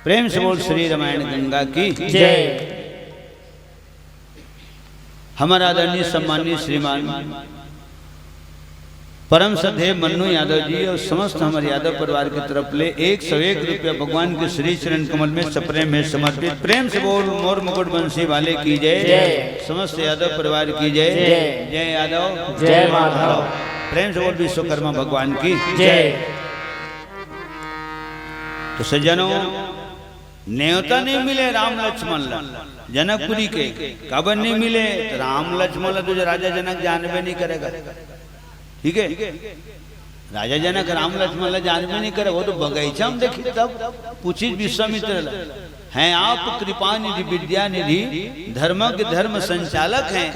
प्रेम से बोल श्री रामायण गंगा की जय। हमारा आदरणीय सम्माननीय श्रीमान परम श्रद्धेय मन्नू यादव जी और समस्त हमारे यादव परिवार की तरफ ले एक सौ एक रुपया भगवान के श्री चरण कमल में सप्रेम में समर्पित। प्रेम से बोल मोर मुकुट बंसी वाले की जय, जय। समस्त यादव परिवार की जय, जय। जय यादव, जय माधव। प्रेम से बोल विश्वकर्मा भगवान की जय। तो सज्जनों, नेवता नइ मिले राम लक्ष्मण ला, जनकपुरी के। काबर नइ मिले? तो राम लक्ष्मण ला तो राजा जनक जानबे नइ करेगा। ठीक हे, राजा जनक राम लक्ष्मण ला जानबे नइ करे, वो तो बगीचा में देखी तब पूछी विश्वामित्र ला। हैं आप कृपा निधि विद्या निधि, धर्म के धर्म संचालक हैं।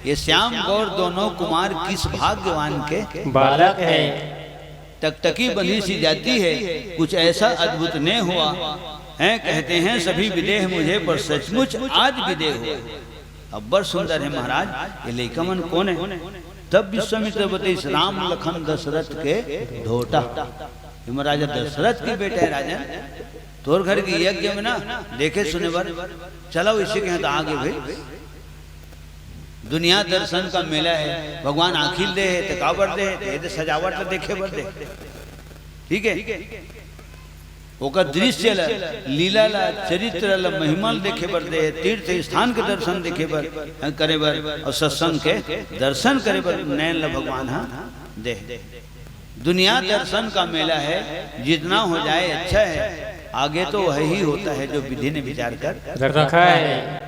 ये श्याम गौर दोनों कुमार किस भाग्यवान के बालक हैं। टकटकी बंधी सी जाती है, कुछ ऐसा अद्भुत ने हुआ। हैं कहते हैं सभी विदेह मुझे, पर सचमुच आज विदेह हुआ। अब्बड़ सुंदर हे महाराज, ये लइका मन कोन हे? तब विश्वामित्र बतइस, राम लखन दशरथ के ढोटा। ये महाराजा दशरथ के बेटा हे राजन। तोर घर के यज्ञ में ना देखे सुने बर, चलो इसी के यहाँ तो आगे भाई। दुनिया दर्शन का मेला हे, भगवान आँखी ल दे हे, त काबर दे हे? त ये दे सजावट ल देखे बर दे। ठीक हे, ओकर दृश्य ल, लीला ल, चरित्र ल, महिमा ल देखे बर दे हे, तीर्थ स्थान के दर्शन देखे बर, करे बर, अउ सत्संग के दर्शन करे बर नैन ल भगवान ह दे हे। दुनिया दर्शन का मेला है, जितना हो जाए अच्छा है, आगे तो वही होता है जो विधि ने विचार कर रखा है।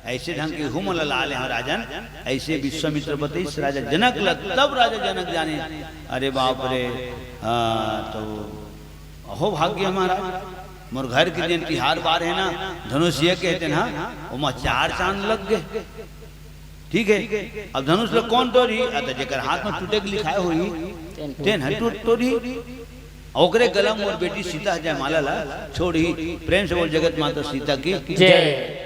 ऐसे ढंग के हुम ला ले हो राजन, ऐसे विश्वामित्र बतइस राजा जनक ल, तब राजा जनक जाने, अरे बाप रे, हाँ, तो अहो भाग्य हमारा, मोर घर के दिन तिहार बार है ना, धनुष ये कहते ना, ओमा चार चांद लग गए। ठीक है, अब धनुष ल कोन टोरही? अ, त जेकर हाथ में टूटे के लिखाए होही, तेन ह टूट टोरही। ओकरे गला मोर बेटी सीता जयमाला ला छोड़ही। प्रेम से बोल जगत माता सीता की जय।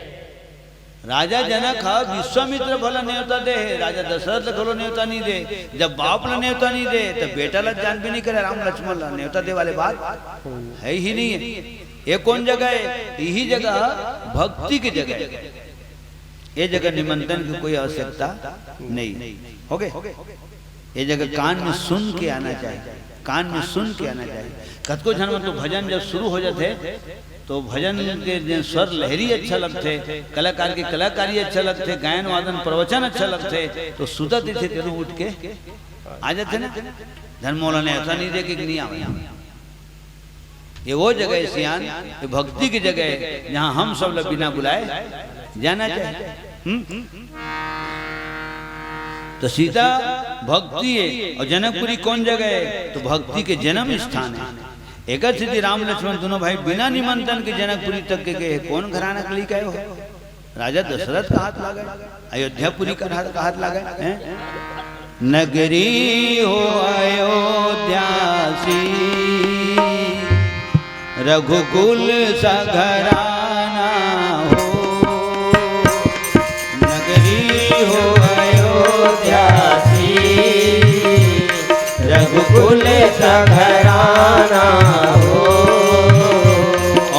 राजा जनक ह विश्वामित्र भला नेवता दे हे, राजा दशरथ ल घलो नेवता नहीं दे। जब बाप ल नेवता नहीं दे, त बेटा ल जान भी नहीं करे, राम लक्ष्मण ल नेवता दे वाले बात है ही नहीं है। ये कौन जगह है? यही जगह भक्ति की जगह है। ये जगह निमंत्रण की कोई आवश्यकता नहीं। हो गए? ये जगह कान में सुन के आना चाहिए, कान में सुन के आना चाहिए। कतको झन मन तो भजन जब शुरू हो जाते, तो भजन के जे स्वर लहरी अच्छा लगते, कलाकार की कलाकारी अच्छा लगते, गायन वादन प्रवचन अच्छा लगते, तो सुतत इथे तेनो उठ के आ जाते ना। झन मोला नेवता नहीं दे के नहीं आवे। ये वो जगह है सियान, ये भक्ति की जगह है, जहाँ हम सब लोग बिना बुलाए जाना चाहिए। हम्म? तो सीता भक्ति है, और जनकपुरी कौन जगह है? तो भक्ति के जन्म स्थान है। एक स्थिति राम लक्ष्मण दोनों भाई बिना निमंत्रण के जनकपुरी तक के गए, कौन घराना के लेके आए हो? राजा दशरथ का हाथ लागे, अयोध्यापुरी का हाथ, का हाथ लागे, हैं? नगरी हो अयोध्या सी, रघुकुल सघराना। कुल सघराना हो।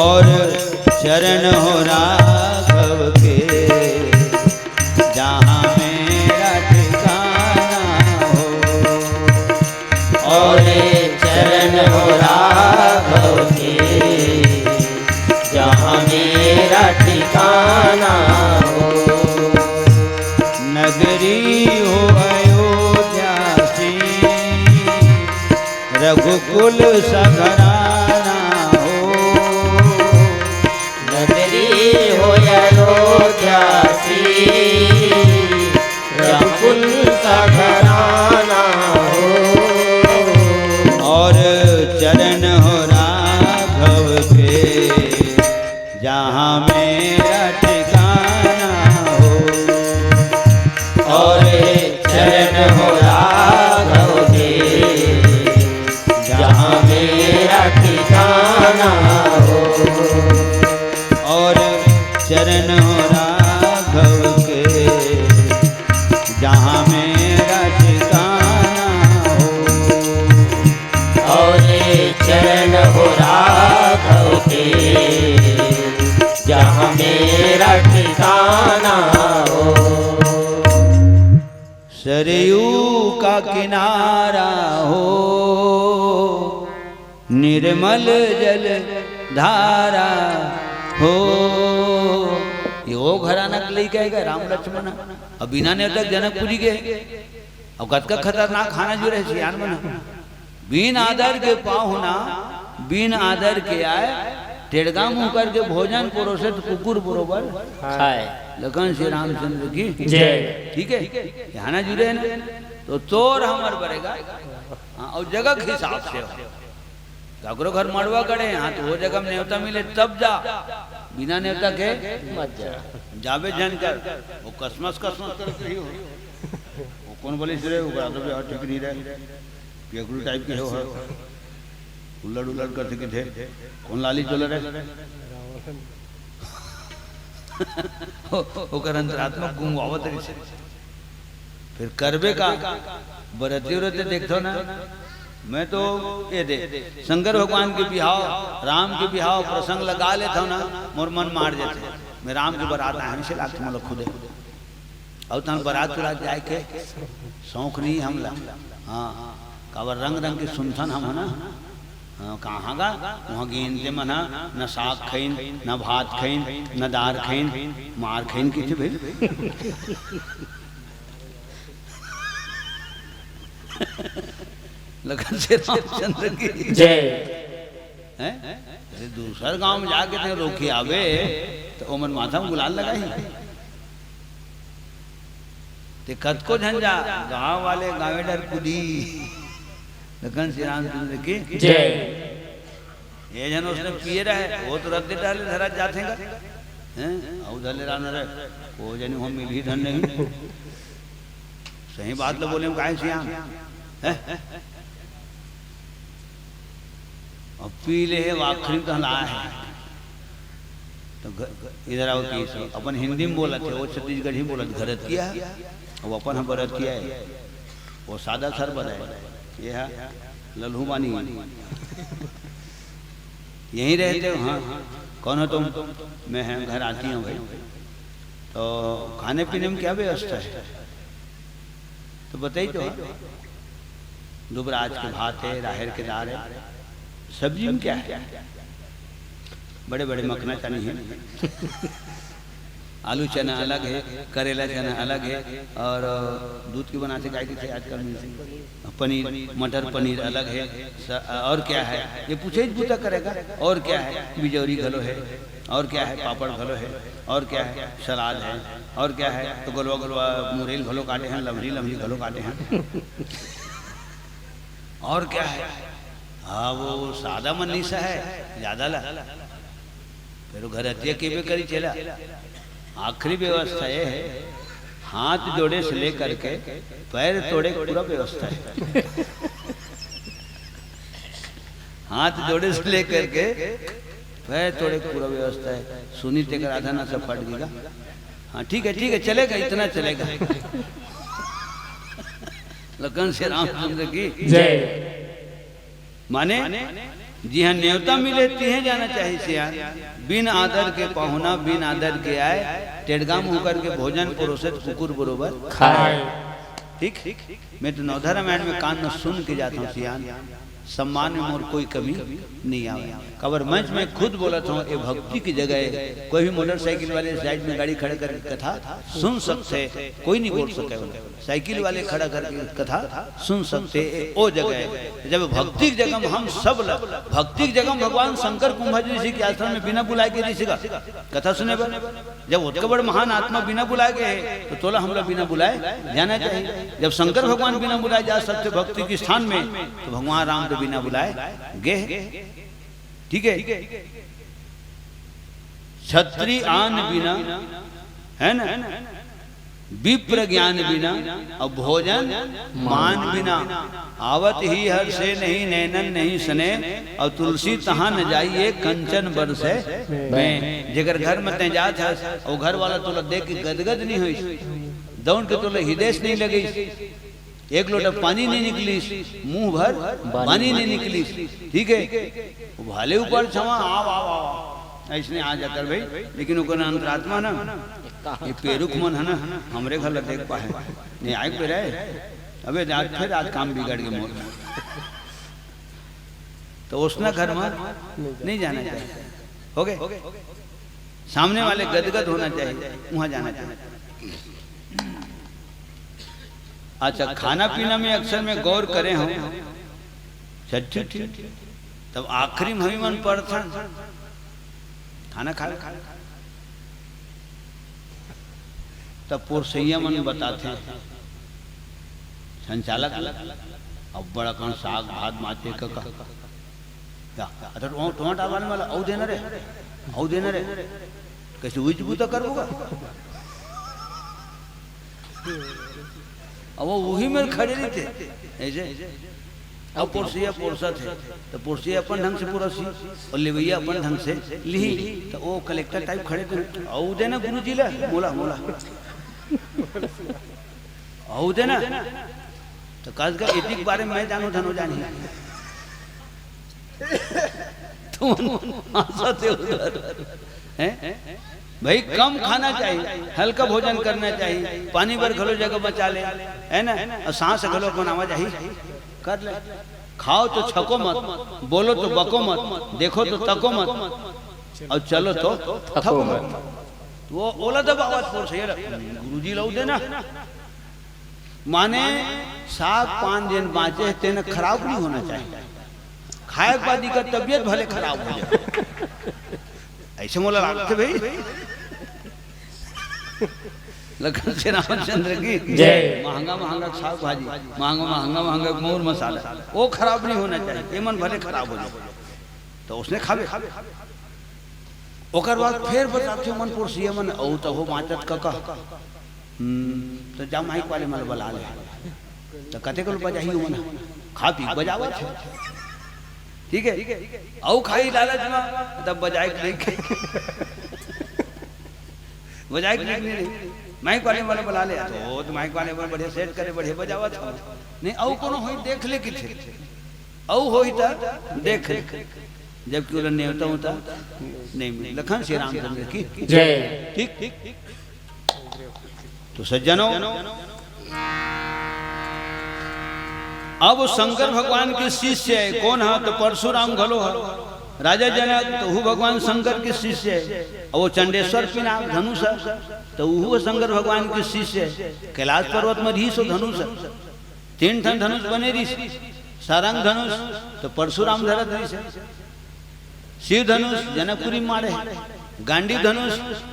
और चरण हो राघव के, जहाँ मेरा ठिकाना हो। और चरण हो राघव के, जहाँ मेरा ठिकाना हो। नगरी हो अयोध्या सी, रघुकुल सघराना हो। नगरी हो अयोध्या सी, रघुकुल सघराना हो। और चरण हो राघव के, जहाँ मेरा ठिकाना हो। और चरण हो राघव के, जहाँ मेरा ठिकाना हो। और चरण हो राघव के, जहाँ मेरा ठिकाना हो। और चरण हो राघव के, जहाँ मेरा ठिकाना हो। सरयू का किनारा हो, निर्मल जल धारा हो। ये वो घराना के लइका हे का, राम लक्ष्मण? अब बिना नेवता के जनकपुरी गे, अब कतका खतरनाक हाना जुरे हे सियान मन। बिन आदर के पाहुना, बिन आदर के आय, टेड़गा मुंह करके भोजन परोसे त कुकुर बरोबर खाय। लखन श्री रामचंद्र की जय। ठीक हे, ये हाना जुरे हे ना, तो तोर हमर बरेगा। हाँ, अउ जगह के हिसाब से हो। काकरो घर मड़वा गड़े, हाँ, तो वो जगह में नेवता मिले तब जा, बिना नेवता के मत जा। जाबे झन कर, वो कसमस कसमस करत रही हो। वो कोन बोले से रे, ओकरा तो व्यवहार ठीक नहीं रहे, केकरू टाइप के हो, हो। उल्लड़ उल्लड़ करथे किथे, कोन लाली चोला रे? ओ-, ओकर अंतरात्मा गुमवावत रहिथे। फिर करबे का? बरती उरती देखथो ना, मैं तो ये दे, शंकर भगवान के बिहाव, राम के बिहाव प्रसंग लगा लेथो ना, मोर मन मार जाथे। मैं राम के बरात आए हंव, इसे लागथे मोला खुदे। अउ तहन बरात उरात जाए के शौक नहीं हमला। हाँ, काबर रंग रंग के सुनथन हम, है ना? हाँ, कहाँ गा? वहाँ गेंदे मन ह, न साग खइन, न भात खइन, न दार खइन, मार खइन किथे भाई। लखन श्री रामचंद्र की जय। हैं? अरे, दूसर गांव में जाके तैं रोके आवे, तो ओमन माथा में गुलाल लगाही। ते कतको झन जा, गांव वाले गांवे डर कुदी। लखन श्री रामचंद्र की जय। ये झन उसने पिए रहे, वो तो रद्दे डाले धरा जाथे का। हैं? अउ धले राम रे, को जनी हम मिलही धन नहीं। सही बात ल बोले, काय सियान? हैं? अब पी ले हे, आखिरी तो हला हे। तो घ-, इधर आओ कि सब अपन हिंदी में बोलत हे, वो छत्तीसगढ़ी बोलत, घरतिया, वो अपन हम बरतिया हे। वो सादा सर बनाए, ये है लल्हू बानी। यहीं रहते हो? हाँ। कौन हो तुम? मैं हैं, घर आती हूँ भाई। तो खाने पीने में क्या व्यवस्था है? तो बताई तो, दुबराज के भात है, राहेर के दाल है, सब्जी में क्या है? बड़े बड़े मखना चानी है। आलू चना अलग है, करेला चना अलग है, और दूध के बनाथे, गाय के थे आजकल मिलथे। पनीर, मटर पनीर अलग है, स-, और क्या है? ये पूछे ही बूता करेगा, और क्या है? बिजौरी घलो है, और क्या है? पापड़ घलो है, और क्या है? सलाद है, और क्या है? तो गोलवा गोलवा मुरई घलो काटे हैं, लम्हरी लम्हरी घलो काटे हैं। और क्या है? हाँ, वो सादा मन नहीं सा है, ज्यादा ला। फिर वो घरतिया के भी करी चला। आखिरी व्यवस्था ये है, हाथ जोड़े से लेकर के पैर तोड़े पूरा व्यवस्था है। हाथ जोड़े से लेकर के पैर तोड़े पूरा व्यवस्था है। सुनी तेकर आधा ना सब फट गया। हाँ, ठीक है, ठीक है, चलेगा, इतना चलेगा। लखन से रामचंद्र की जय। माने, जिहां नेवता मिले, तिहें जाना चाहिए सियान। बिन आदर के पाहुना, बिन आदर के आए, टेढ़गा मुंह करके भोजन परोसत कुकुर बरोबर खाए। ठीक? मैं तो नवधा रामायण में कान में सुन के जाता हूँ सियान। सम्मान में मोर कोई कमी नहीं आवे। काबर मंच में खुद बोलत हूँ, ये भक्ति की जगह है। कोई भी मोटरसाइकिल वाले साइड में गाड़ी खड़ा करके कथा सुन सकते, कोई नहीं बोल सके। साइकिल वाले खड़ा करके कथा सुन सकते, ए, ओ जगह है। जब भक्ति की जगह में हम सब ल-, भक्ति की जगह में भगवान शंकर कुंभा जी ऋषि के आश्रम में बिना बुलाए के ऋषि का कथा सुने बर, जब ओतका बड़ महान आत्मा बिना बुलाए गए है, तो तोला हमला बिना बुलाए जाना चाहिए। जब शंकर भगवान बिना बुलाए जा सकते भक्ति के स्थान में, तो भगवान राम तो बिना बुलाए गए है। ठीक है, छत्री आन बिना, है ना, विप्र ज्ञान बिना, और भोजन मान बिना। आवत ही हर से नहीं, नैनन नहीं सने, और तुलसी तहाँ न जाइए, कंचन बरसे में। जेकर घर में तैं जात हस, और घर वाला तोला देख के गदगद नहीं होइस, दौड़ के तोला हृदय से नहीं लगिस, एक लोटा पानी नहीं निकलिस, मुंह भर पानी नहीं निकलिस। ठीक है, वो भले ऊपर छवा, आव, आव, आव, आव। ऐसने आ जाकर भाई, लेकिन ओकर अंतरात्मा ना, ये पेरुख मन है ना, हमरे घर ला देख पाए, नहीं आए पे रहे। अबे आज फिर आज काम बिगड़ गए मोर। तो उसना घर में नहीं जाना चाहिए। हो गए? सामने वाले गदगद होना चाहिए, वहां जाना चाहिए। अच्छा, खाना पीना में अक्सर मैं गौर करे हूँ, अच्छा, ठीक, ठीक, तब आखिरी में हमी मन पड़थन, खाना खा, तब पोरसैया मन बताथे, संचालक, अब बड़ा कन साग भात माचे कका, क्या? अच्छा, टमा-, टमाटर वाले वाला, "औ देना रे, औ देना रे।" कैसे उइच बूता करबो का? अब वो वही मेर खड़े रहिथे, ऐसे। अब पोरसैया पोरसथे, तो पोरसैया अपन ढंग से पोरसही, और लेवैया अपन ढंग से लिही, तो वो कलेक्टर टाइप खड़े थे, "औ देना गुरुजी ला, मोला, मोला।" "औ देना।" तो कस का एतिक बारे में मैं जानूं, धनो जानी। तुम हंसते उधर, हैं? भाई, कम खाना चाहिए, हल्का भोजन करना चाहिए, पानी बर घलो जगह बचा ले, है ना? और सांस घलो अपन आवाजाही कर ले। खाओ तो छको मत, बोलो तो बको मत, देखो तो तको मत, और चलो तो थको मत। वो ओला दबावत पोरसैया ला, "गुरुजी ला औ देना।" माने साग पान जेन बांचे हे, तेन खराब नहीं होना चाहिए। खाए के बाद इकर तबियत भले खराब हो जाए। ऐसे मोला लागथे भाई। लखन से रामचंद्र की जय। महंगा महंगा साग भाजी, महंगा, महंगा, महंगा मौर मसाला, वो खराब नहीं होना चाहिए, ये मन भले खराब हो जाए। तो उसने खावे। ओकर बाद फेर बताथे मन पोरसैया मन, "औ तो हो बांचत कका।" "हम्म, तो जा माइक वाले मन बला ले।" तो कते को बजाही मन, खा पी बजावत हे। ठीक है, औ खाई लालच में, तब बजाए के नहीं। बजाए के नहीं, नहीं। माइक वाले मन बला ले, तो, तो माइक वाले मन बढ़िया सेट करे, बढ़िया बजावत हे। नहीं, औ कोनो होई देख ले किथे। औ होई त देख ले। जबकि ओला नेवता होता नहीं मिले। लखन से रामचंद्र की जय। ठीक, ठीक, ठीक। तो सज्जनों, अब वो शंकर भगवान के शिष्य हे। कोन हे? तो परशुराम घलो हे। राजा जनक तो वो भगवान शंकर के शिष्य हे। अब वो चंडेश्वर पिनाक धनुष हे, तो वो शंकर भगवान के शिष्य हे। कैलाश पर्वत में रहिस वो धनुष हे। तीन ठन धनुष बने रहिस, सारंग धनुष तो परशुराम धरत रहिस हे, शिव धनुष जनकपुरी माड़े हे, गांडीव धनुष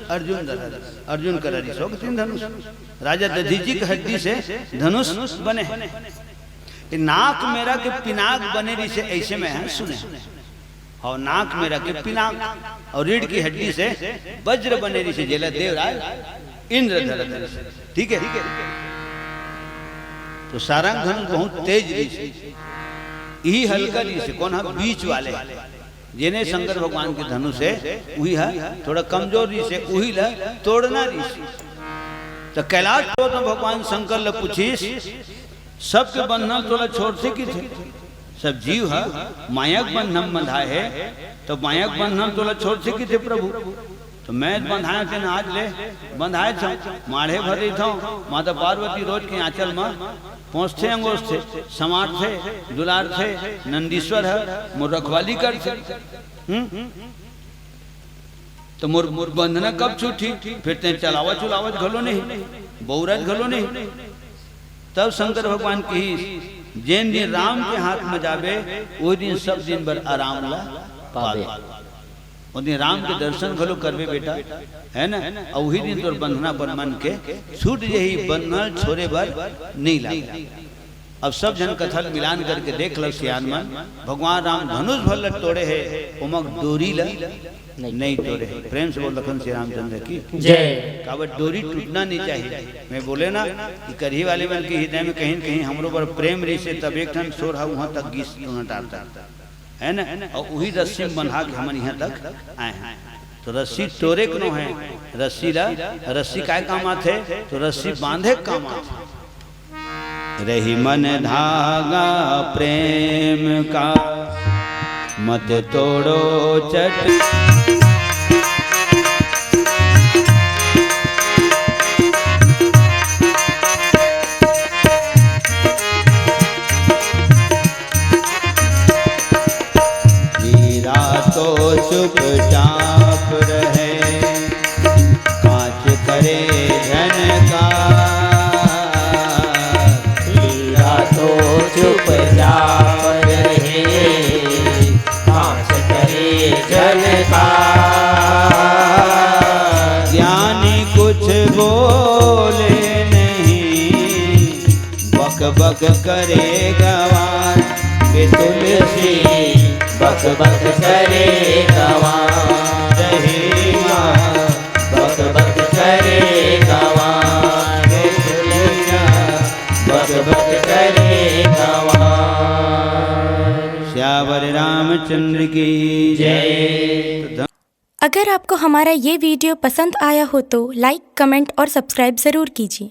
अर्जुन धरत, अर्जुन करा रहिस हे, तीन धनुष। राजा दधीचि के हड्डी से धनुष बने हे। ये नाक मेरा के पिनाक बने रहिस हे, ऐसे में हे सुने। और नाक मेरा के पिनाक और रीढ़ की हड्डी से वज्र बने रहिस हे, जेला देवराज इंद्र धरत रहिस हे। ठीक है, तो सारंग धनुष बहुत तेज रहिस हे, यही हल्का रहिस हे। कोन हे? बीच वाले, जेने शंकर भगवान के धनुष हे, वही हे थोड़ा कमजोर रहिस हे, वही ला तोड़ना रहिस हे। तो कैलाश पर्वत में भगवान शंकर ला पूछिस, सबके बंधन तोला छोड़थे किथे, सब जीव ह माया के बंधन म बंधाय हे, त माया के बंधन तोला छोड़थे किथे प्रभु। त मैं बंधाय तेन आज ले बंधाय थंव, माढ़े भर रहिथंव। माता पार्वती रोज के आंचल म पोंछथे, अंगोसथे, संवारथे, दुलारथे। नंदीश्वर ह मोर रखवाली करथे। हम्म? त मोर, मोर बंधना कब छूटही? फिर तें चलावत चुलावत घलो नहीं, बउरत घलो नहीं। तब शंकर भगवान कहिस, "जेन दिन राम के हाथ म जाबे, ओही दिन सब दिन बर आराम ला पाबे।" पाबे। ओ दिन राम के दर्शन घलो करबे बेटा, है ना? अउ उही दिन तोर बंधना बंधन के छूट जही, बंधन छोड़े बर नहीं लागे। अब सब झन कथा ल मिलान करके देख लो सियान मन, भगवान राम धनुष भर ल तोड़े हे, ओमा डोरी ल नहीं। नहीं तोड़े हे। प्रेम से बोल लखन श्री रामचंद्र की जय। काबर डोरी टूटना नहीं चाहिए। मैं बोले ना कि करही वाले मन के हृदय में कहीं न कहीं हमरो बर प्रेम रहिसे, तब एक ठन सोर ह उहाँ तक गिस तुरंत आता, है ना? अउ उही रस्सी में बंधा के हमन इहाँ तक आए हैं। तो रस्सी टोरे के नो है, रस्सी ला, रस्सी काय काम आथे? तो रस्सी बांधे के काम आथे। रही मन धागा प्रेम का, मत तोड़ो चट। हीरा तो चुपचाप रहे, कांच करे झनकार। हीरा तो चुपचाप रहे, कांच करे झनकार। ज्ञानी कुछ बोले नहीं, बक बक करे गवार। के तुलसी बक बक करे गवार। रही माँ बक बक करे गवार। के तुलसी बक बक करे गवार। सियावर रामचंद्र की जय। अगर आपको हमारा ये वीडियो पसंद आया हो तो लाइक, कमेंट और सब्सक्राइब ज़रूर कीजिए।